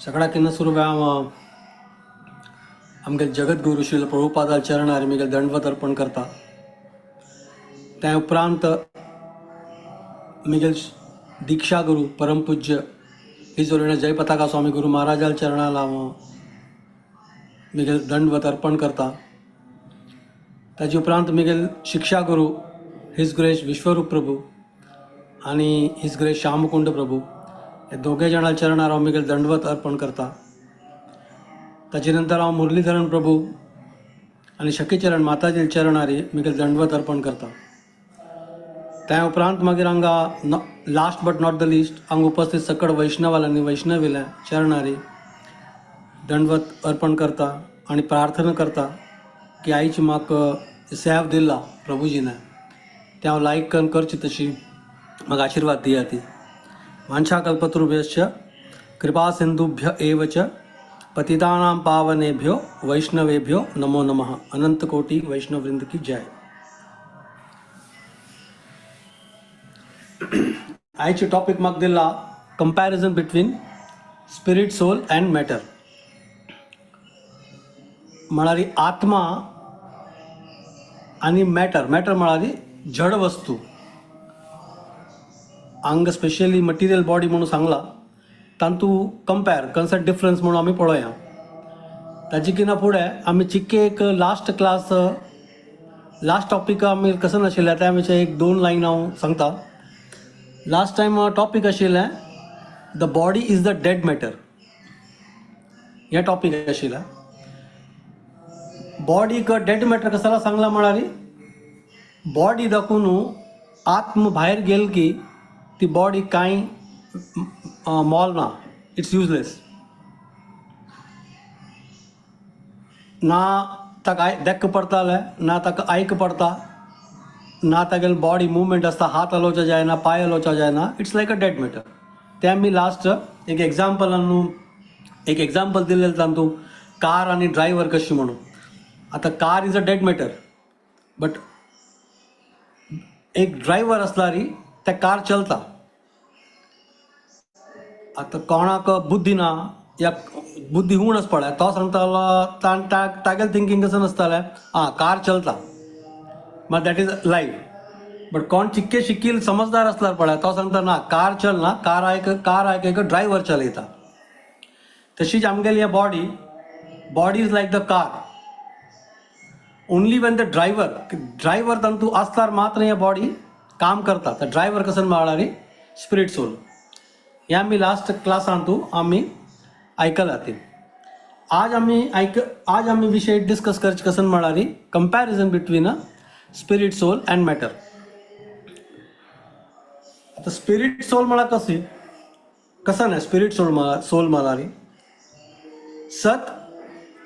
सगळ्या सुरू हांव आमगे जगद्गुरू श्रील प्रभुपादाल चरणार मिगेल दंडवत अर्पण करता. त्या उपरांत मिगेल दीक्षा गुरु परमपूज्य his holiness जय पताका स्वामी गुरु महाराजाल चरणाला हांव मिगेल दंडवत अर्पण करता. ताजे उपरांत मिगेल शिक्षा गुरु his grace विश्वरूप प्रभू आनी his grace Shyamkund प्रभू हे दोगे जाणां चरणार हांव मिगेल दंडवत अर्पण करता. ताजे नंतर हांव मुरलीधरण प्रभू आनी शकीचरण माताजी चरणारी मिगेल दंडवत अर्पण करता. त्या उपरांत मागीर हांगा last but not the least हांगा उपस्थित सकड वैष्णवाल आनी वैष्णवील्या चरणारी दंडवत अर्पण करता आनी प्रार्थना करता की आयची म्हाका सेव दिला प्रभुजीने ते हांव लायक करून करची तशी म्हाका आशिर्वाद दिया ती. वाञ्छाकल्पतरुभ्यश्च कृपासिन्धुभ्य एव च पतितानां पावनेभ्यो वैष्णवेभ्यो नमो नमः. अनंत कोटि वैष्णववृंद की जय. आयचे टॉपिक म्हाका दिला comparison between spirit soul and matter, म्हळ्यार आत्मा आनी मॅटर. मॅटर म्हळ्यार जड वस्तू. हांगा स्पेशली मटिरियल बॉडी म्हणून सांगला तांतू कंपेर कन्सर्ट डिफरन्स म्हणून आमी पळोवया. ताजे किना फुडें आमी चिक्के एक लास्ट क्लास लास्ट टॉपीक आमी कसं नाशिल्लें त्या विशय एक दोन लायन हांव सांगता. लास्ट टायम टॉपीक आशिल्लें the body is the dead matter. हें टॉपीक आशिल्लें. बॉडीक डेड मॅटर कसाला सांगला म्हळ्यार बॉडी दाखोवन आत्म भायर गेल की ती बॉडी कांय मोल ना, it's useless. ना ताका देख पडतालें ना ताका आयक पडता ना तागेले बॉडी मुवमेंट आसता, हात हलोवचो जायना, पांय हलोवचो जायना. It's like a dead matter. तें आमी लास्ट एक एग्जाम्पल एक एग्जाम्पल दिलेलें तातूंत कार आनी ड्रायव्हर कशी म्हणून. आतां car is a dead matter but एक ड्रायव्हर आसल्यार तें कार चलता. आतां कोणाक बुद्धी ना या बुद्धी हूण पळय तो सांगतालो तागेलें थिंकींग कसं नासतालें आं कार चलता मात that is life. But कोण चिक्के शिकील समजदार आसल्यार पळय तो सांगता ना कार चलना, कार आयक कार आयक एक ड्रायव्हर चलयता. तशीच आमगेली body, body is like the car. Only when the driver driver तांतू आसल्यार मात्र हे बॉडी काम करता. तर ड्रायव्हर कसं म्हळ्यार स्पिरीट सोल. हे आमी लास्ट क्लासांतू आमी आयकला ते. आज आमी आयक आज आमी विशय डिस्कस करचे कसं म्हळ्यार comparison between a spirit soul and matter. आतां स्पिरीट सोल म्हळ्यार कशी कसं नाही स्पिरीट सोल सोल म्हळ्यार सत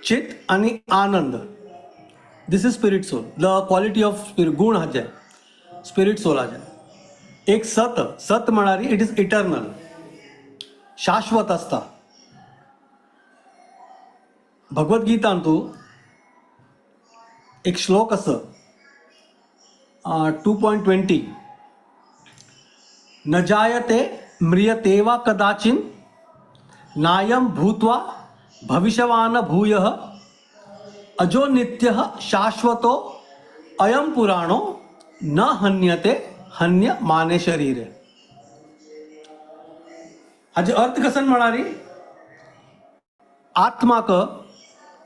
चित आनी आनंद. This is spirit soul, the quality of spirit गुण हाजे स्पिरीट सोलाचे. एक सत, सत म्हळ्यार it is eternal, शाश्वत आसता. भगवद्गीतांतू एक श्लोक आसा 2.20, न जायते म्रियते वा कदाचिन नायं भूत्वा भविष्यवान भूयः अजो नित्यः शाश्वतो अयं पुराणो न हन्यते हन्य माने शरीर. हाजे अर्थ कसन म्हळ्यार आत्माक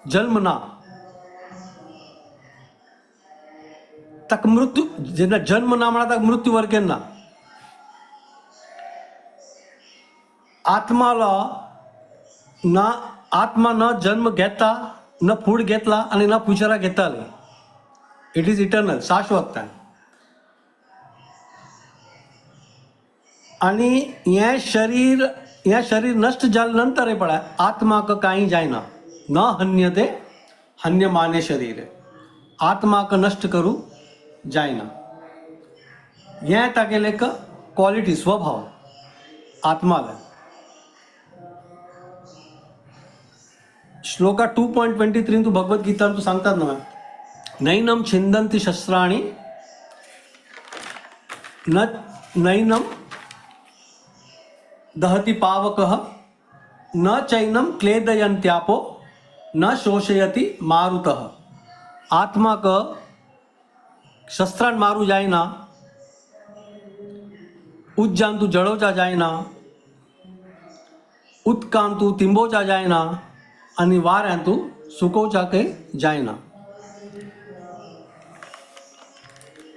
जन्म ना, ताका मृत्यू जेन्ना जन्म ना म्हळ्यार ताका मृत्यू वर केन्ना. आत्माला ना आत्मा न जन्म घेता न फूड घेतला आनी न फ्युचराक घेताले. It is eternal, शाश्वतताय. आनी हें शरीर हें शरीर नश्ट जाले नंतर पळय आत्माक कांय जायना. न हन्यते हन्यमाने शरीर, आत्माक नश्ट करूं जायना. हें तागेलें एक क्वॉलिटी, स्वभाव आत्माले. श्लोका 2.23 तू भगवद्गीता तू सांगतात ना, नैनम छिंदंती शस्त्राणि न नैनम दहति पावकः न चैनम क्लेदयंत्यापो न शोषयति मारुतः. आत्माक शस्त्रान मारू जायना, उज्जान तूं जळोवचा जायना, उदकान तूं तिंबोवचा जायना आनी वाऱ्यान तूं सुकोवच्याकय जायना.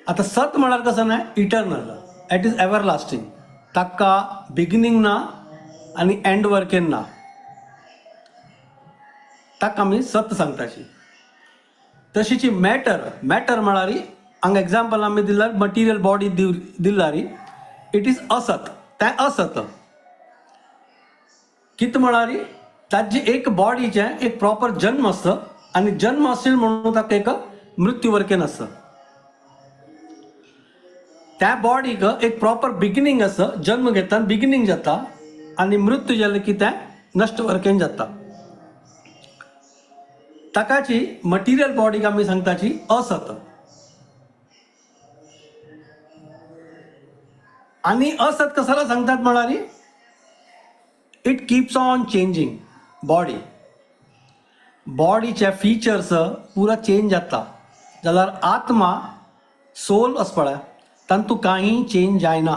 आतां सत म्हळ्यार कसं ना, इटर्नल, it is everlasting. ताका बिगिनींग ना आनी एंड वर्केन ना. ताका आमी सत सांगताची. तशीची मॅटर, मॅटर म्हळ्यार हांगा एग्जाम्पल आमी दिल्यार मटिरियल बॉडी दिल्यार it is असत. तें असत कित म्हळ्यार ताजी एक बॉडीचें एक प्रॉपर जन्म आसता आनी जन्म आसेल म्हणून ताका एक मृत्यू वर्केन आसता. त्या बॉडीक एक प्रॉपर बिगिनींग आसा, जन्म घेता बिगिनींग जाता आनी मृत्यू जालें की तें नश्ट वर्केन जाता. ताकाची मटिरियल बॉडीक आमी सांगताची असत. आनी असत कसाला सांगतात म्हळ्यार it keeps on changing. Body बॉडीचे फिचर्स पुरा चेंज जाता, जाल्यार आत्मा सोल आसा पळय तातूंत कांय चेंज जायना.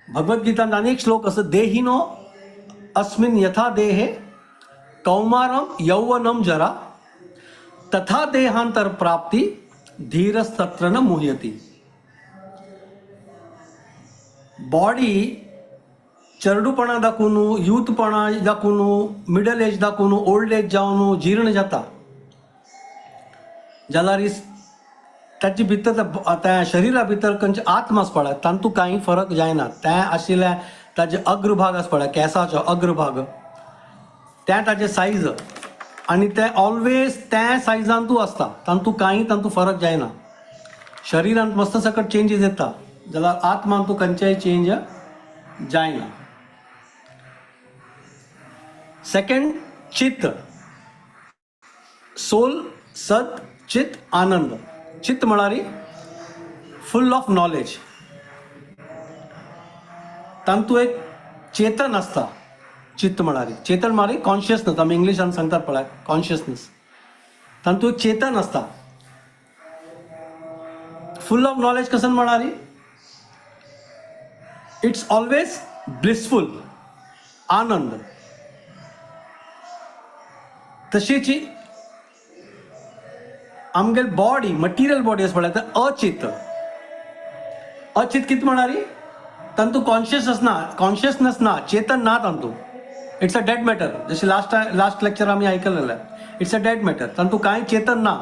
भगवद्गीतांत आनी एक श्लोक आसा, देहिनो अस्मिन यथा देहे कौमारम यौवनम जरा तथा देहांतर प्राप्ती धीरस्तत्र न मुह्यती. बॉडी चरडूपणा दाखोवन, यूथपणा दाखोवन, मिडल एज दाखोवन, ओल्ड एज जावन जीर्ण जाता, जाल्यार ताचे भितर त्या शरिरा भितर खंयचे आत्मा आसा पळय तातूंत कांय फरक जायना. तें आशिल्लें ताजे अग्रभाग आसा पळय, केंसाचो अग्रभाग, तें ताजें सायज आनी तें ऑलवेज त्या सायजांतू आसता, तातूंत कांय तातूंत फरक जायना. शरिरांत मस्त सकट चेंजीस येता, जाल्यार आत्मांतू खंयचेय चेंज जायना. सेकंड, चित्त, सोल, सत, चित, आनंद. चित्त म्हळ्यार फुल ऑफ नॉलेज. तातूंत एक चेतन आसता. चित्त म्हळ्यार चेतन म्हळ्यार कॉन्शियसनस, आमी इंग्लिशान सांगतात पळय कॉन्शियसनस. तातूंत एक चेतन आसता. फुल ऑफ नॉलेज कसन म्हळ्यार it's always blissful, आनंद. तशीच आमगेल बॉडी, मटिरियल बॉडी आसा पळय, ते अचित. अचित कितें म्हळ्यार तांतू कॉन्शियसनस ना, कॉन्शियसनस ना, चेतन ना तांतू. It's a dead matter. जशें लास्ट लास्ट लेक्चर आमी आयकलेलें, it's a dead matter. तांतू कांय चेतन ना.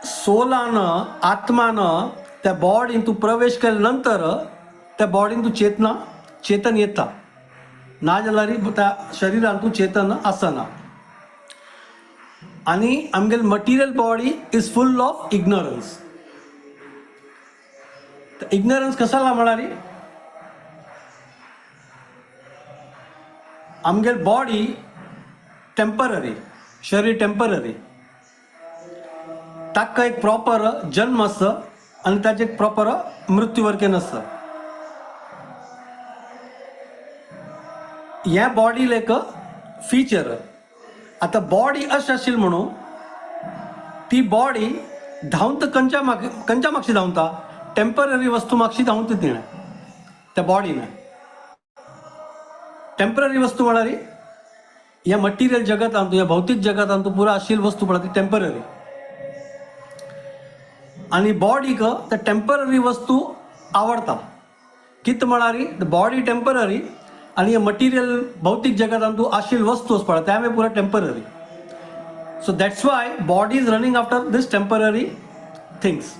सोलान, आत्मान त्या बॉडीन तूं प्रवेश केले नंतर त्या बॉडीन तूं चेतना, चेतन येता. ना जाल्यार त्या शरिरान तूं चेतन आसना. आनी आमगेल material body is full of ignorance. Ignorance कसाला म्हळ्यार आमगेल बॉडी टेंपररी, शरीर टेंपररी. ताका एक प्रॉपर जन्म आसता आनी ताजें एक प्रॉपर मृत्यू वर्केन आसता. ह्या बॉडीला एक फिचर. आतां बॉडी अशें आशिल्ली म्हणून ती बॉडी धांवता खंयच्या माग खंयच्या मागशी धांवता, टेंपररी वस्तू मागशी धांवता तिणें, त्या बॉडीन. टेंपररी वस्तू म्हळ्यार ह्या मटिरियल जगतांत, ह्या भौतीक जगतांत पुरा आशिल्ली वस्तू पळय ती टेंपररी. आनी बॉडीक त्या टेंपररी वस्तू आवडटा. कितें म्हळ्यार the body temporary आनी हे मटिरियल भौतीक जगतांत आशिल्ली वस्तू आसा पळय त्या पुरा temporary. So that's why body is running after this temporary things.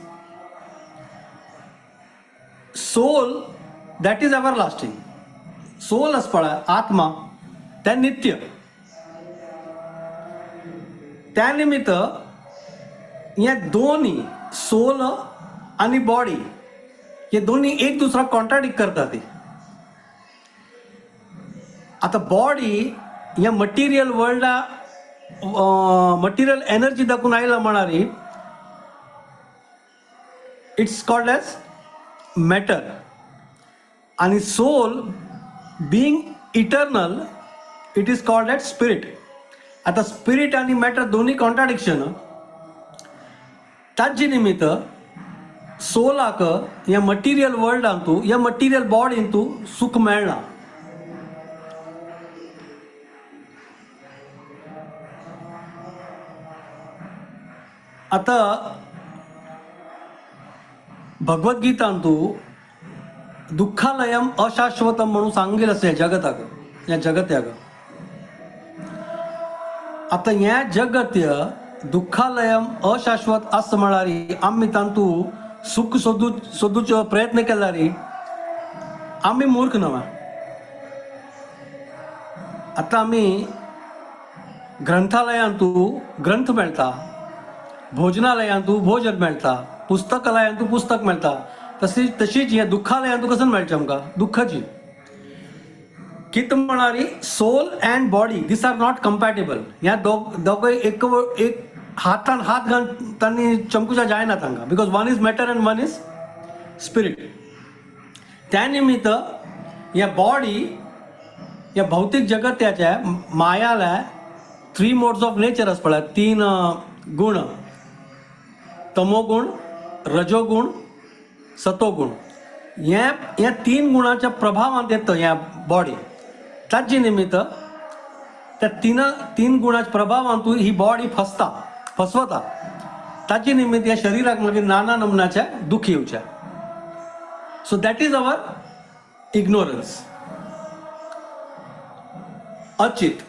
Soul that is everlasting. Soul आसा पळय, आत्मा, तें नित्य. त्या निमित्त हे दोन्ही सोल आनी बॉडी हे दोन्ही एक दुसरा कॉन्ट्राडिक्ट करता ती. आतां बॉडी ह्या मटिरियल वर्ल्डा मटिरियल एनर्जी दाखोवन आयला म्हळ्यार it's called as matter. आनी सोल Being eternal, it is called as spirit. आता स्पिरिट आणि मॅटर दोन्ही कॉन्ट्राडिक्शन. ताजे निमित्त सोलाक ह्या मटिरियल वर्ल्डांतू, ह्या मटिरियल बॉडींतू सुख मेळना. आता भगवद्गीतांतू दुःखालयम अशाश्वतम म्हणून सांगेल असं या जगताक, या जगत्याक. आता ह्या जगत्य दुःखालयम अशाश्वत असं म्हळ्यार आमी तांतू सुख सोदूचो प्रयत्न केल्यार आमी मूर्ख न्हय. आता आमी ग्रंथालयांतू ग्रंथ मेळटा, भोजनालयांतू भोजन मेळटा, पुस्तकालयांतू पुस्तक मेळटा, तशी तशीच ह्या दुःखालयांतू कसं मेळचें आमकां दुःखाची. कित म्हळ्यार soul and body these are not compatible. ह्या दोगय एक एक हातान हात घालून तांणी चमकुच्या जायना तांकां, because one is matter and one is spirit. त्या निमित्त ह्या बॉडी, ह्या भौतीक जगत्याच्या मायाला थ्री मोड्स ऑफ नेचर आसा पळय, तीन गुण, तमोगुण, रजोगुण, सतोगुण. ह्या ह्या तीन गुणाच्या प्रभावांत येता ह्या बॉडी. ताजे निमित्त त्या तीन गुणाच्या प्रभावांतूय ही बॉडी फसता, फसवता. ताजे निमित्त ह्या शरीराक मागीर नाना नमुन्याच्या दुःख येवच्या. So that is our ignorance. अचित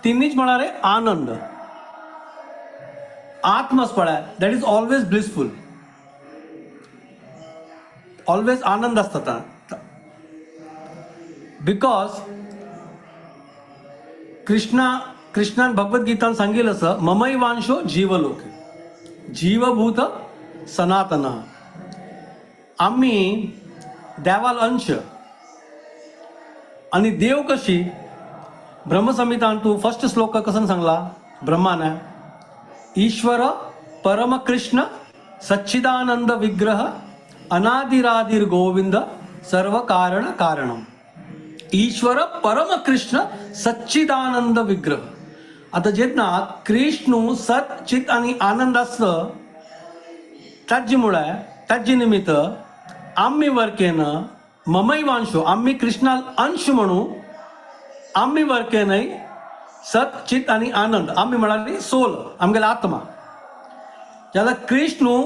तिन्हीच म्हळ्यार आनंद. आत्म पळय, that is always blissful, always आनंद आसता. Because कृष्णान भगवद्गीतान सांगितलं असं, ममैवांशो जीवलोके जीवभूत सनातन. आम्ही देवाल अंश आणि देव कशी. ब्रह्मसंहितांतू तू फर्स्ट श्लोक कसं सांगला ब्रह्माने, ईश्वर परमकृष्ण सच्चिदानंद विग्रह अनादिरादिर गोविंद सर्व कारण कारणम. ईश्वर परमकृष्ण सच्चिदानंद विग्रह. आता जेन्ना कृष्णू सत चित आणि आनंद असतं, ताजे मुळे ताजे निमित्त आम्ही वरकेन ममैवांशो, आम्ही कृष्णा अंश म्हणू आम्ही वरकेनय सत चित आणि आनंद. आम्ही म्हणाली सोल, आमगेला आत्मा, ज्याला कृष्णू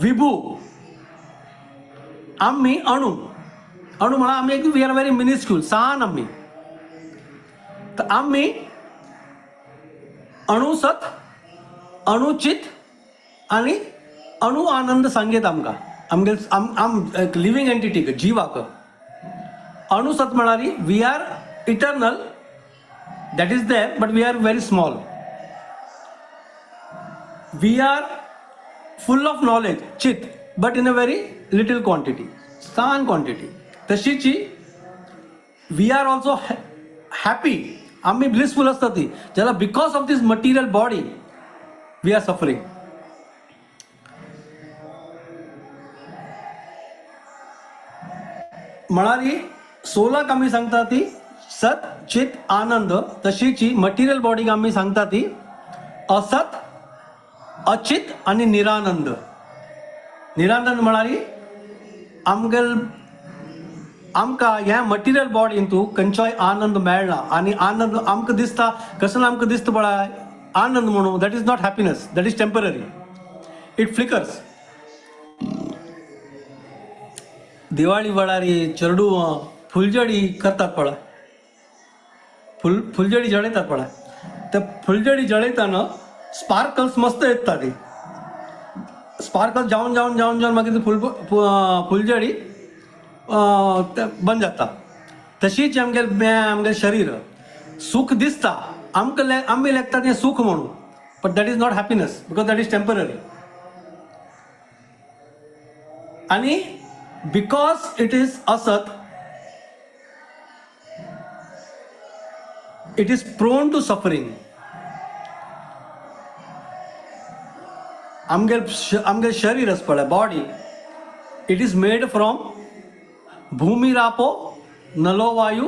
विभू, आम्ही अणू. अणू म्हणा आम्ही एक, we are very minuscule, सान आम्ही. तर आम्ही अणुसत, अणुचित आणि अणु आनंद सांगेत आमकां. आमगे आम आम एक लिव्हिंग एंटिटी, जिवाक अणुसत म्हणाली we are eternal, that is there, but we are very small. We are full of knowledge, चित, but in a very little quantity, सान क्वांटिटी. तशीची we are also happy, आम्ही ब्लिसफुल असतात ती, ज्याला because of this material body we are suffering. म्हणाली सोलाक आम्ही सांगता ती सत चित आनंद, तशीची मटेरियल बॉडीक आम्ही सांगता ती असत, अचित आणि निरानंद. निरानंद म्हणाली आमगेल आमकां ह्या मटेरियल बॉडीन तूं खंयचोय आनंद मेळना. आनी आनंद आमकां दिसता, कसो आमकां दिसता पळय आनंद म्हणून, that is not happiness, that is temporary, it flickers. Diwali वेळार चेडूं फुलझडी करतात पळय, फुलझडी जळयतात पळय. त्या फुलझडी जळयतना स्पार्कल्स मस्त येता, ती स्पार्कल्स जावन जावन जावन जावन मागीर ती फुलझडी बंद जाता. तशीच आमगेले आमगेलें शरीर सुख दिसता आमकां, आमी लेखता तें सुख म्हणून, but that is not happiness because that is temporary. आनी because it is असत, it is prone to suffering. आमगेल शरीर आसा पळय, body, it is made from भूमिरापो नलो वायु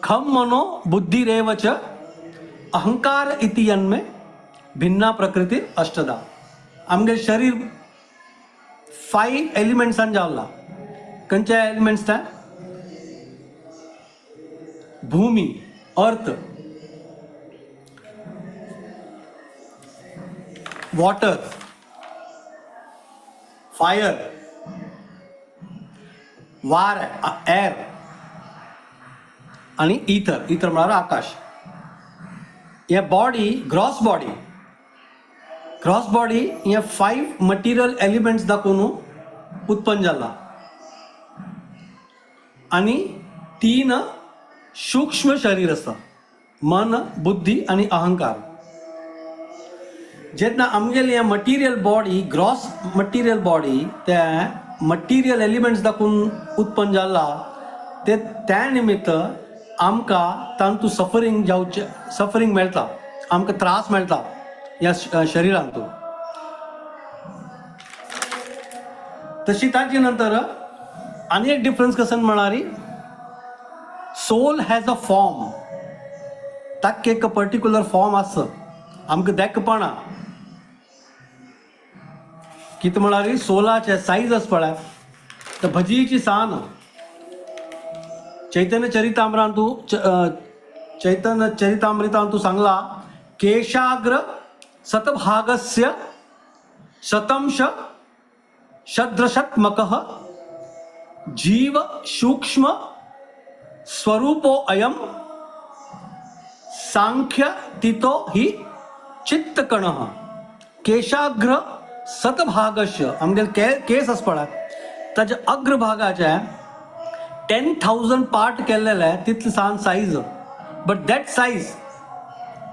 खम मनो बुद्धिरेव च अहंकार इति यन्मे भिन्ना प्रकृती अष्टदा. आमगे शरीर फायव एलिमेंट्सान जावला. खंयचे एलिमेंट्स ते? भूमी, अर्थ, वॉटर, फायर, वार, एर आनी इथर. इथर म्हळ्यार आकाश. हे body, gross body, gross body हे फायव मटिरियल एलिमेंट्स दाखोवन उत्पन्न जाला आनी तीन सूक्ष्म शरीर आसा, मन, बुद्धी आनी अहंकार. जेन्ना आमगेलें हें material body, gross material body, ते मटिरियल एलिमेंट्स दाखोवन उत्पन्न जाला, ते त्या निमित्त आमकां तांतू सफरींग जावचें, सफरींग मेळटा, आमकां त्रास मेळटा ह्या शरिरांतू. तशी ताजे नंतर आनी एक डिफरन्स कसन म्हळ्यार सोल हॅज अ फॉर्म. ताका एक पर्टिक्युलर फॉर्म आसा, आमकां देखपणा. कितें म्हळ्यार सोलाचे सायज आसा पळय, तर भजीची सान. चैतन्य चरितामृतांतू, चैतन्य चरितामृतांतू सांगला, केशाग्र शतभागस्य शतंश षड्दशात्मकः जीव सूक्ष्म स्वरूपो अयम सांख्य तितो हि चित्तकणः. केशाग्र शतभागस्य, आमगेले केस आसा पळय, ताच्या अग्रभागाचे 10,000 पार्ट केल्लेले, तितले सान सायज. बट that size,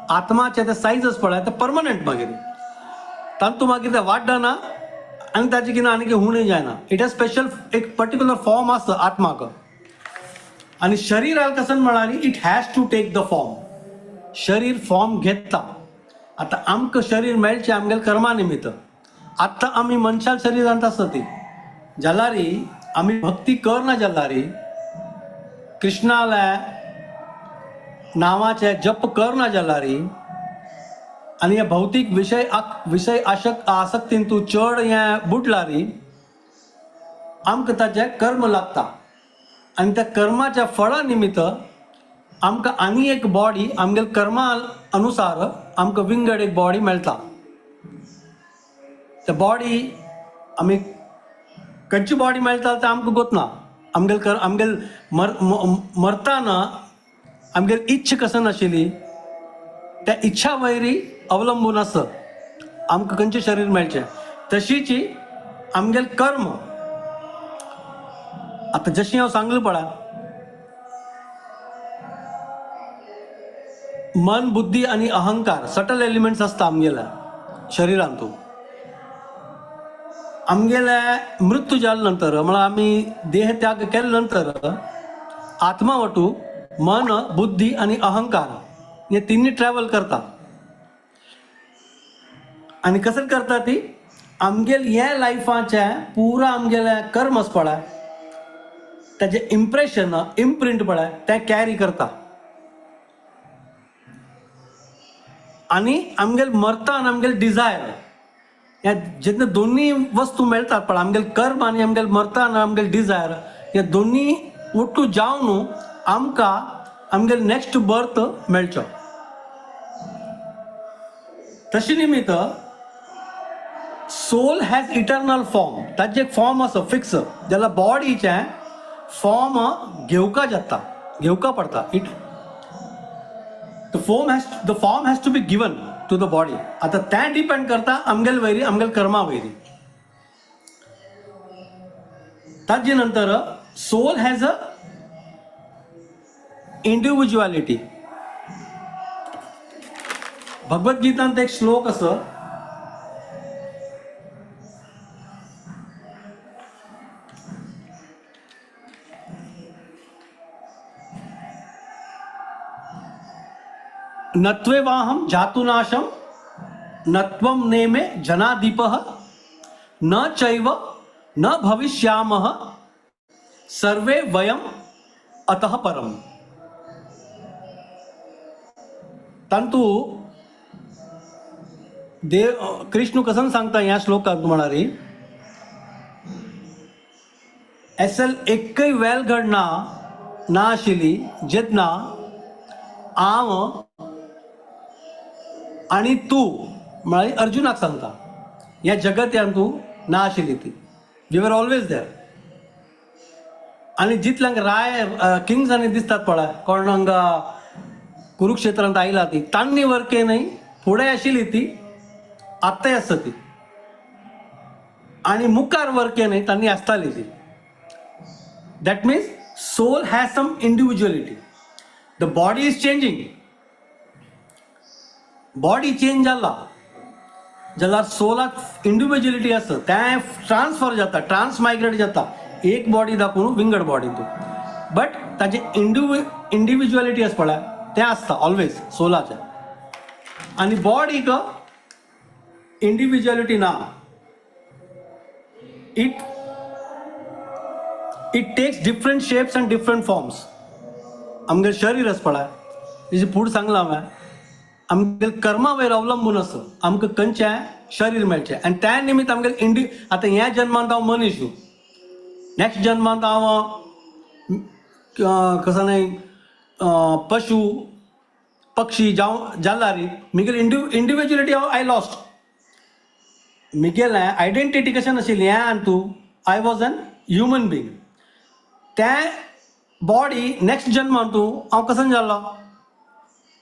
आत्माचे ते सायज आसा पळय, ते परमनंट. मागीर तांतू मागीर ते वाडना आनी ताचे कितें आनी उणें जायना. It has special एक पर्टिक्युलर फॉर्म आसता आत्माक. आनी शरीराक कसन म्हळ्यार it has to take the form. शरीर फॉर्म घेता. आतां आमकां शरीर मेळचें आमगेले कर्मा निमित्त. आतां आमी मनशाल शरीरांत आसता ती जाल्यार, आमी भक्ती करना जाल्यार, कृष्णाल्या नांवाचें जप करना जाल्यार आनी हे भौतीक विशय विशय आशक आसक्तीन तूं चड हें बुडलार, आमकां ताचें कर्म लागता आनी त्या कर्माच्या फळा निमित्त आमकां आनी एक बॉडी, आमगेले कर्मा अनुसार आमकां विंगड एक बॉडी मेळटा. त्या बॉडी आमी खंयची बॉडी मेळटा तें आमकां गोत ना. आमगेले कर आमगेले मर मरताना आमगेली इच्छा कसन आशिल्ली, त्या इच्छा वयरी अवलंबून आसा आमकां खंयचें शरीर मेळचें. तशीच आमगेलें कर्म. आतां जशें हांव सांगलें पळय, मन, बुद्धी आनी अहंकार सटल एलिमेंट्स आसता आमगेल्या शरिरांतू. आमगेले मृत्यू जाले नंतर, म्हळ्यार आमी देह त्याग केले नंतर, आत्मा वटू मन, बुद्धी आनी अहंकार हे तिन्ही ट्रॅव्हल करता. आनी कसं करता ती? आमगेल हे लायफाचें पुरा आमगेलें कर्म आसा पळय, ताजें इम्प्रेशन, इम्प्रिंट पळय, तें कॅरी करता. आनी आमगेल मरता आनी आमगेल डिजायर ह्या जेन्ना दोन्ही वस्तू मेळटात पळय, आमगेल कर्म आनी आमगेल मरता आनी आमगेल डिजायर, ह्या दोन्ही ओट्टू जावन आमकां आमगेल नेक्स्ट बर्थ मेळचो. तशें निमित्त सोल हॅज इटर्नल फॉर्म. ताजें एक फॉर्म आसा फिक्स, जाल्यार बॉडीचें फॉर्म घेवका जाता, घेवका पडटा. It the form has to be given to the body. आतां तें डिपेंड करता आमगेल वयरी, आमगेल कर्मा वयरी. ताजे नंतर सोल हॅज अ इंडिव्हिज्युअलिटी. भगवद्गीतांत एक श्लोक आसा, नत्वेवाहं जातुनाशं नत्वं नेमे जनाधिपः न चैव न भविष्यामः सर्वे वयं अतः परम. तांतू देव कृष्ण कसन सांगता ह्या श्लोकांत म्हणारी एसल एकय वेल घडना ना आशिल्ली जेन्ना हांव आनी तूं म्हळ्यार अर्जुनाक सांगता ह्या जगत्यान तूं ना आशिल्ली ती. We were always there. आनी जितल्यांक राय किंग्सांनी दिसतात पळय कोण हांगा कुरुक्षेत्रांत आयला ती तांणी वरके न्हय फुडें आशिल्ली ती आत्ताय आसता ती आनी मुखार वरके न्हय तांणी आसताली ती. That means soul has some individuality. The body is changing. Body change जाला जाल्यार सोलाक इंडिविज्युअलिटी आसा तें ट्रान्सफर जाता, ट्रान्समायग्रेट जाता एक बॉडी दाखोवन विंगड बॉडी तूं, बट ताजें इंडिविज्युअलिटी आसा पळय तें आसता ऑलवेज सोलाचें. आनी बॉडीक इंडिविज्युअलिटी ना. It takes different shapes and different forms. आमगेलें शरीर आसा पळय तेजे फुडें सांगलां हांवें आमगेले कर्मा वयर अवलंबून आसा आमकां खंयचें शरीर मेळचें. आनी त्या निमित्त आमगेले इंडि आतां ह्या जन्मांत हांव मनीस, नेक्स्ट जन्मांत हांव कसो न्हय पशु पक्षी जावं जाल्यार म्हगेली इंडिविज्युअलिटी हांव I lost. म्हगेलें आयडेंटिटी कशें नाशिल्ली हें आनी तूं I was an human being. तें बॉडी नेक्स्ट जन्मान तूं हांव कसन जालो,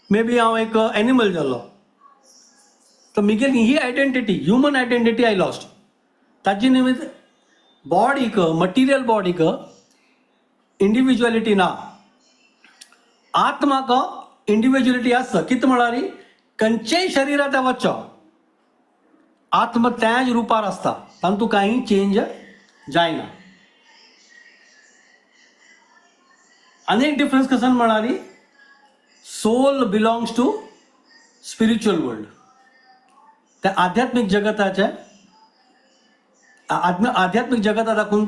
मे बी हांव एक एनिमल जालो. तर म्हगेली ही identity, human identity I lost. ताजे निमित्त बॉडीक, मटिरियल बॉडीक इंडिविज्युअलिटी ना. आत्माक इंडिविज्युअलिटी आसा. कितें म्हळ्यार खंयचेय शरिरांत वचो आत्मा त्याच रुपार आसता, तातूंत कांय चेंज जायना. आनी एक डिफरन्स कसन म्हळ्यार soul belongs to spiritual world. त्या आध्यात्मीक जगताचे आध्यात्मीक जगता दाखोवन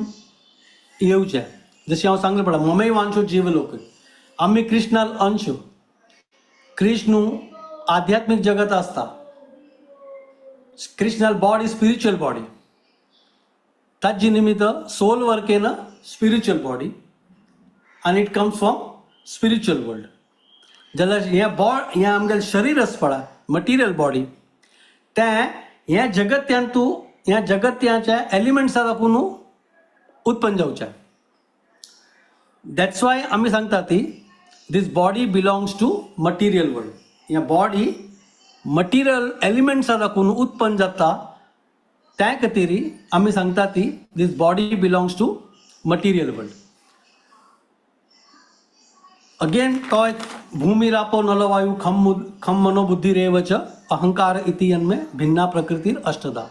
येवचें. जशें हांव सांगलें पळय ममैवांशो जीवलोक, आमी कृष्णाल अंश. कृष्णू आध्यात्मीक जगत आसता. Krishnal body spiritual body. ताजी निमित्त soul work in a spiritual body आनी it comes from spiritual world. जाल्यार हें हें आमगेलें शरीर आसा पळय मटिरियल बॉडी तें ह्या जगत्यांत तूं ह्या जगत्याच्या एलिमेंट्सा दाखोवन उत्पन्न जावचें. That's why आमी सांगता ती this body belongs to material world. ह्या बॉडी मटिरियल एलिमेंट्सा दाखोवन उत्पन्न जाता, त्या खातीर आमी सांगता ती this body belongs to material world. Again तो एक भूमिरापो नलवायु खम खम मनोबुद्धिरेव च अहंकार इति यन्मे भिन्ना प्रकृतीर अष्टधा.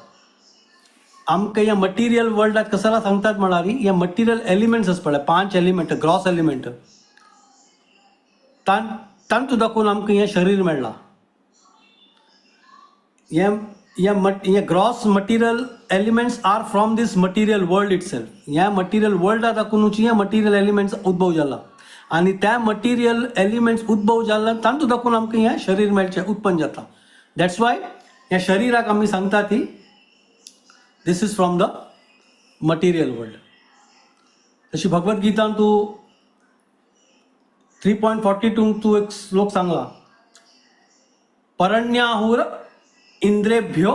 आमकां ह्या मटिरियल वर्ल्डात कसाला सांगतात म्हळ्यार हे मटिरियल एलिमेंट्स आसा पळय पांच एलिमेंट, ग्रॉस एलिमेंट, तांतू दाखोवन आमकां हें शरीर मेळ्ळां. हे हे मट हे gross material elements are from this material world itself. ह्या मटिरियल वर्ल्डा दाखोवनूच हे मटिरियल एलिमेंट्स उद्भव जाला आनी त्या मटिरियल एलिमेंट्स उद्भव जाला तांतू दाखोवन आमकां हें शरीर मेळचें, उत्पन्न जाता. That's why ह्या शरिराक आमी सांगता ती this is from the material world. तशी भगवद्गीतान तूं 3.42 तूं एक श्लोक सांगला, परण्याहुर इंद्रेभ्यो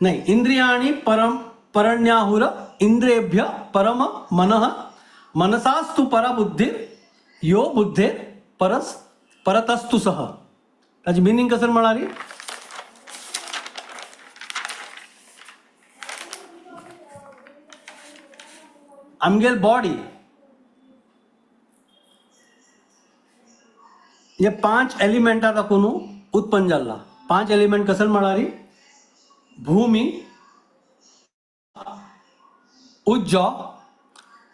नाही इंद्रियाणि परम परण्याहुर इंद्रियेभ्य परम मनः मनसास्तु परबुद्धीर यो बुद्धेर परस परतस्तु सह. ताची मिनींग कसं म्हणाली आमगेल बॉडी हे पांच एलिमेंटा दाखोवन उत्पन्न जाला. पांच एलिमेंट कसल म्हळ्यार भूमी, उज्जो,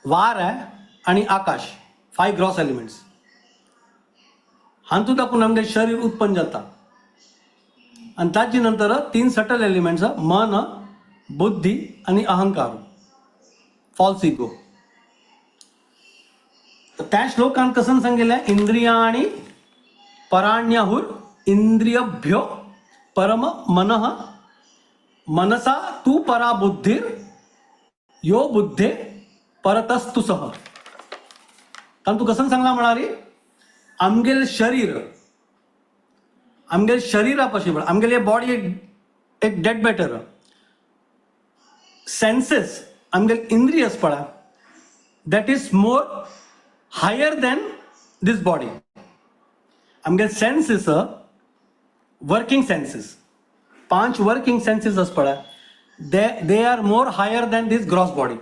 वारें आनी आकाश, 5 ग्रॉस एलिमेंट्स. हातूंत दाखोवन आमगेलें शरीर उत्पन्न जाता. आनी ताजे नंतर 3 सटल एलिमेंट्स मन, बुद्धी आनी अहंकार, फॉल्स इगो. त्या श्लोकान कसं सांगितलं, इंद्रियाणि पराण्याहुर इंद्रियभ्यो परम मनः मनसा तू परा बुद्धीर यो बुद्धे परतस्तु सह. कारण तू कसं सांगला म्हणाली, आमगेल शरीर, आमगेल शरीरापाशी म्हण आमगेले बॉडी एक एक डेड मॅटर, सेन्सेस आमगेल इंद्रियस पळा, that is more higher than this body. आमगेल सेन्सेस, वर्किंग सेन्सेस, पांच वर्किंग सेन्सेस आस पळय, they are more higher than this gross body.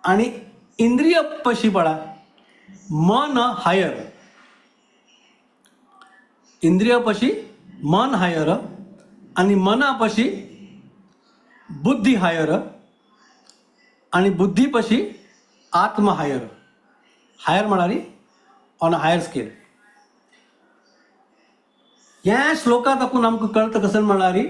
आणि इंद्रिय पशी पळा मन हायर, इंद्रिय पशी मन हायर आणि मनापशी बुद्धी हायर आणि बुद्धीपशी आत्मा हायर. हायर म्हणाली ऑन अ हायर स्केल. ह्या श्लोकात आपूण आमकां कळटा कसं म्हणाली,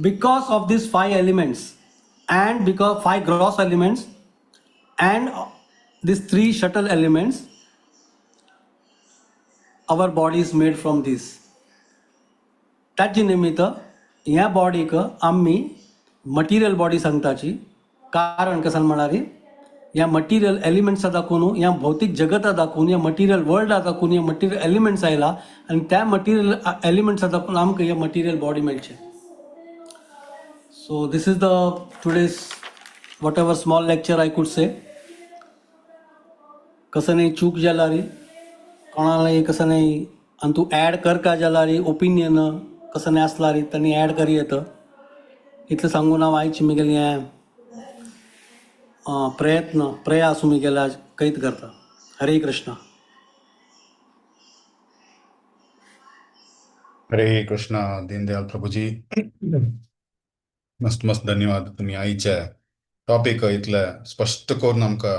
because of these five elements and because five gross elements and these three subtle elements, our body is made from this. ताचे निमित्त ह्या बॉडीक आमी मटिरियल बॉडी सांगताची. कारण कसं म्हणाली, ह्या मटिरियल एलिमेंट्सा दाखोवन, ह्या भौतीक जगता दाखोवन, ह्या मटिरियल वर्ल्डा दाखोवन ह्या मटिरियल एलिमेंट्स आयला आनी त्या मटिरियल एलिमेंट्सा दाखोवन आमकां हे मटिरियल बॉडी मेळचें. So this is the today's whatever small lecture I could say. कसं नाही चूक जाल्यार कोणालाय कसं नाही आनी तूं ॲड कर का जाल्यार ओपिनियन कसं नाही आसल्यार तांणी ॲड करी येता. इतलें सांगून हांव आयची म्हगेलें हें प्रयत्न प्रयास म्हगेले कैद करता. हरे कृष्णा. हरे कृष्णा दीनदयाल प्रभुजी, मस्त मस्त धन्यवाद. तुम्ही आयच्या टॉपिक इतले स्पश्ट करून आमकां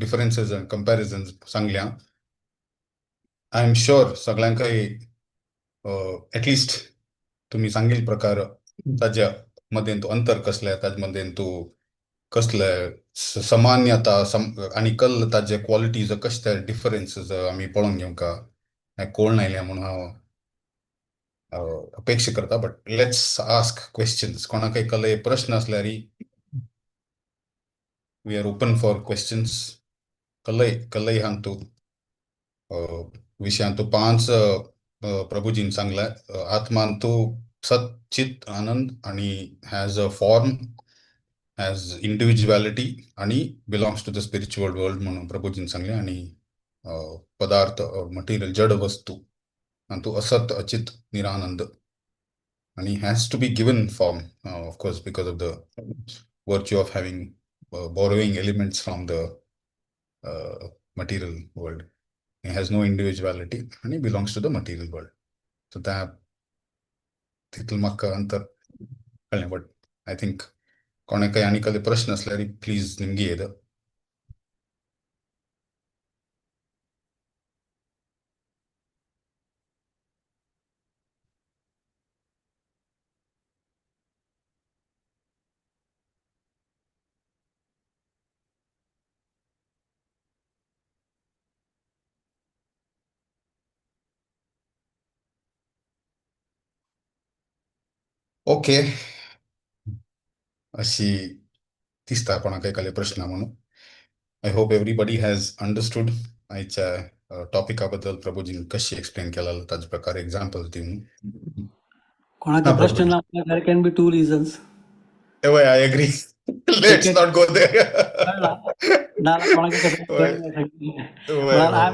डिफरन्सीस आनी कंपॅरिजन्स सांगल्या. I am sure सगळ्यांकय एटलिस्ट तुम्ही सांगिल प्रकार ताज्या मदें तूं अंतर कसलें, ताजे मदें तूं कसले समान्यता आनी कल ताजे क्वॉलिटीज कशे ते डिफरन्सीस आमी पळोवन घेवंक हें कोण आयल्या म्हणून हांव अपेक्षा करता. But let's ask questions. कोणाकय कले प्रश्न आसल्यार we are open for questions. कलय कलय हांतू विशयांतू पांच प्रभुजीन सांगलें, आत्मांतू सत चित आनंद आणि has a form, has individuality आणि belongs to the spiritual world म्हणून प्रभुजीन सांगलें. आणि पदार्थ मटेरियल जड वस्तू हातूंत असत अचित निरानंद आणि has to be given form, of course, because of the virtue of having borrowing elements from the material world. It has no individuality and it belongs to the material world. So that तितलें म्हाका अंतर कळ्ळें. But I think कोणाकय आनी कसले प्रश्न आसल्यार please निमगी येत. ओके, अशी दिसता कोणाकय कसले प्रश्न म्हणून. I hope everybody has understood आयच्या टॉपिका बद्दल प्रभुजीन कशी एक्सप्लेन केला ताजे प्रकारे एक्झाम्पल्स दिवन. कोणाचे हा प्रश्न प्रभुजी. ना, there can be two reasons. वय, I agree. Let's एक not go there. कळला ना कोणाचे कसं वय कळलं वय म्हळ्यार I वय.